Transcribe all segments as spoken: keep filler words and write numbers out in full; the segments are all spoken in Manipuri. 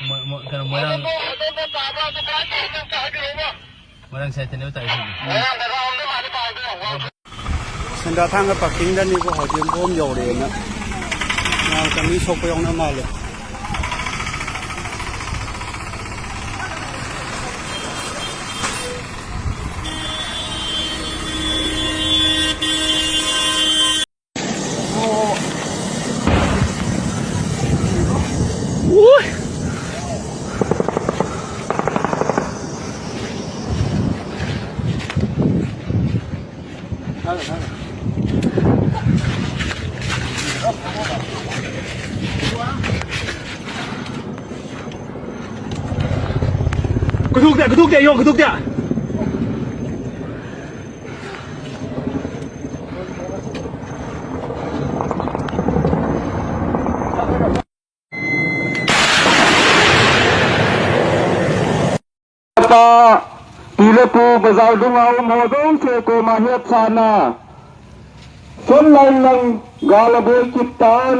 ꯃꯣꯏ-, ꯃꯣꯏ-, ꯀꯩꯅꯣ, ꯃꯣꯏꯔꯥꯡ, ꯃꯣꯏꯔꯥꯡ ꯁꯥꯏꯠꯇꯅꯦꯕ ꯇꯥꯛꯏꯁꯤꯡꯁꯦ꯫ ꯁꯦꯟꯗ꯭ꯔꯥ ꯊꯥꯡꯒ ꯄꯥꯔꯀꯤꯡꯗꯅꯤꯀꯣ, ꯍꯧꯖꯤꯛ ꯕꯣꯝ ꯌꯧꯔꯦꯅ ꯃꯌꯥꯝ ꯆꯪꯕꯤ ꯁꯣꯛꯄ ꯌꯥꯎꯅ ꯃꯥꯜꯂꯦ꯫ ꯀꯩꯗꯧꯗꯦ, ꯀꯩꯗꯧꯗꯦ, ꯌꯣ, ꯀꯩꯗꯧꯗꯦ꯫ ꯄꯤꯂꯄꯨ ꯕꯖꯥꯔ ꯗꯨꯡ ꯑꯍꯨꯝ ꯍꯣꯗꯣꯡ ꯁꯦ ꯀꯣꯃꯥ ꯍꯦꯠ ꯁꯥꯅ꯫ ꯐ꯭ꯔꯟ ꯂꯥꯏꯟ ꯂꯪ ꯒꯥꯂꯕꯣꯏ ꯀꯤꯞꯇꯥꯟ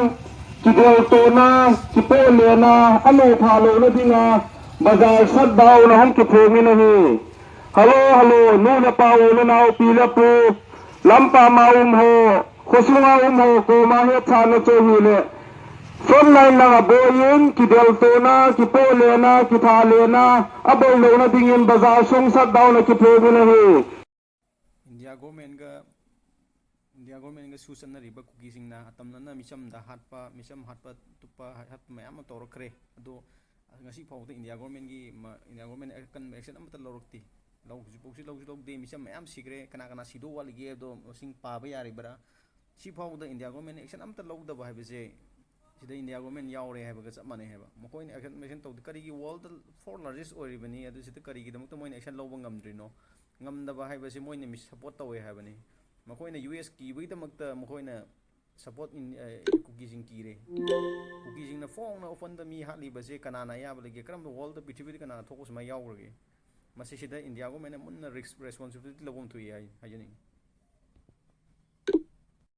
ꯀꯤꯗꯣꯜ ꯇꯣꯅ ꯀꯤꯄꯣ ꯂꯦꯅ ꯑꯅꯣ ꯐꯥꯂꯣꯅ ꯗꯤꯉ ꯕꯖꯥꯔ ꯁꯠ ꯗꯥꯎꯅ ꯍꯝ ꯀꯤꯐꯣꯃꯤꯅ ꯍꯤ꯫ ꯍꯜꯂꯣ, ꯍꯜꯂꯣ, ꯅꯨꯅ ꯄꯥꯎ ꯅꯅꯥꯎ ꯄꯤꯂꯄꯨ, ꯂꯝꯄꯥ ꯃꯥꯎꯝ ꯍꯣ, ꯈꯨꯁꯨꯉꯥꯎꯝ ꯍꯣ, ꯀꯣꯃꯥ ꯍꯦ ꯊꯥꯅ ꯆꯣꯍꯤꯂꯦ꯫ ꯐ꯭ꯔꯟ ꯂꯥꯏꯟ ꯅꯪ ꯑꯕꯣꯏꯌꯤꯟ, ꯀꯤꯗꯦꯜ ꯇꯣꯅ, ꯀꯤꯄꯣꯂꯦꯅ, ꯀꯤꯊꯥꯂꯦꯅ, ꯑꯕꯣꯏ ꯂꯧꯅ ꯗꯤꯡꯌꯤꯟ ꯕꯖꯥꯔ ꯁꯣꯡ ꯁꯠ ꯗꯥꯎꯅ ꯀꯤꯐꯣꯒꯤꯅ ꯍꯤ꯫ ꯏꯟꯗꯤꯌꯥ ꯒꯣꯔꯃꯦꯟꯒ ꯏꯟꯗꯤꯌꯥ ꯒꯣꯔꯃꯦꯟꯒ ꯁꯨ ꯆꯠꯅꯔꯤꯕ ꯀꯨꯀꯤꯁꯤꯡꯅ ꯑꯇꯝꯅꯅ ꯃꯤꯆꯝꯗ ꯍꯥꯠꯄ, ꯃꯤꯆꯝ ꯍꯥꯠꯄ ꯇꯨꯞꯄ ꯍꯥꯠꯄ ꯃꯌꯥꯝ ꯑꯃ ꯇꯧꯔꯛꯈ꯭ꯔꯦ꯫ ꯑꯗꯣ ꯉꯁꯤ ꯐꯥꯎꯕꯗ ꯏꯟꯗꯤꯌꯥ ꯒꯣꯔꯃꯦꯟꯒꯤ ꯃ-, ꯏꯟꯗꯤꯌꯥ ꯒꯣꯔꯃꯦꯟꯅ ꯑꯀꯟꯕ action ꯑꯃꯠꯇ ꯂꯧꯔꯛꯇꯦ꯫ ꯂꯧ-, ꯍꯧꯖꯤꯛꯐꯥꯎꯁꯤ ꯂꯧꯁꯨ ꯂꯧꯗꯦ, ꯃꯤꯆꯝ ꯃꯌꯥꯝ ꯁꯤꯈ꯭ꯔꯦ꯫ ꯀꯅꯥ ꯀꯅꯥ ꯁꯤꯗꯧ ꯋꯥꯠꯂꯤꯒꯦ ꯍꯥꯏꯕꯗꯣ ꯃꯁꯤꯡ ꯄꯥꯕ ꯌꯥꯔꯤꯕ꯭ꯔꯥ? ꯁꯤ ꯐꯥꯎꯕꯗ ꯏꯟꯗꯤꯌꯥ ꯒꯣꯔꯃꯦꯟꯅ action ꯑꯃꯠꯇ ꯂꯧꯗꯕ ꯍꯥꯏꯕꯁꯦ ꯁꯤꯗ ꯏꯟꯗꯤꯌꯥ ꯒꯣꯔꯃꯦꯟ ꯌꯥꯎꯔꯦ ꯍꯥꯏꯕꯒ ꯆꯞ ꯃꯥꯟꯅꯩ ꯍꯥꯏꯕ꯫ ꯃꯈꯣꯏꯅ action, action ꯇꯧꯗꯦ꯫ ꯀꯔꯤꯒꯤ world fourth largest ꯑꯣꯏꯔꯤꯕꯅꯤ, ꯑꯗꯨ ꯁꯤꯗ ꯀꯔꯤꯒꯤꯗꯃꯛꯇ ꯃꯣꯏꯅ action ꯂꯧꯕ ꯉꯝꯗ꯭ꯔꯤꯅꯣ? ꯉꯝꯗꯕ ꯍꯥꯏꯕꯁꯤ ꯃꯣꯏꯅ ꯃꯤꯁ ꯁꯞꯄꯣꯔꯠ ꯇꯧꯋꯦ ꯍꯥꯏꯕꯅꯤ꯫ ꯃꯈꯣꯏꯅ ꯌꯨ ꯑꯦꯁ ꯀꯤꯕꯒꯤꯗꯃꯛꯇ ꯃꯈꯣꯏꯅ ꯁꯞꯄꯣꯔꯠ ꯏꯟ-, ꯑ, ꯀꯨꯀꯤꯁꯤꯡ ꯀꯤꯔꯦ꯫ ꯀꯨꯀꯤꯁꯤꯡꯅ ꯐꯣꯡꯅ openꯗ ꯃꯤ ꯍꯥꯠꯂꯤꯕꯁꯦ ꯀꯅꯥꯅ ꯑꯌꯥꯕ ꯂꯩꯒꯦ? ꯀꯔꯝꯕ worldꯗ, ꯄ꯭ꯔꯤꯊꯤꯕꯤꯗ ꯀꯅꯥꯅ ꯊꯣꯛꯄ ꯁꯨꯃꯥꯏꯅ ꯌꯥꯎꯈ꯭ꯔꯒꯦ? ꯃꯁꯤꯁꯤꯗ ꯏꯟꯗꯤꯌꯥ ꯒꯣꯔꯃꯦꯟꯅ ꯃꯨꯟꯅ ꯔꯤꯁ-, responsibility ꯂꯧꯐꯝ ꯊꯣꯛꯏ ꯍꯥꯏ-, ꯍꯥꯏꯖꯅꯤꯡꯉꯤ꯫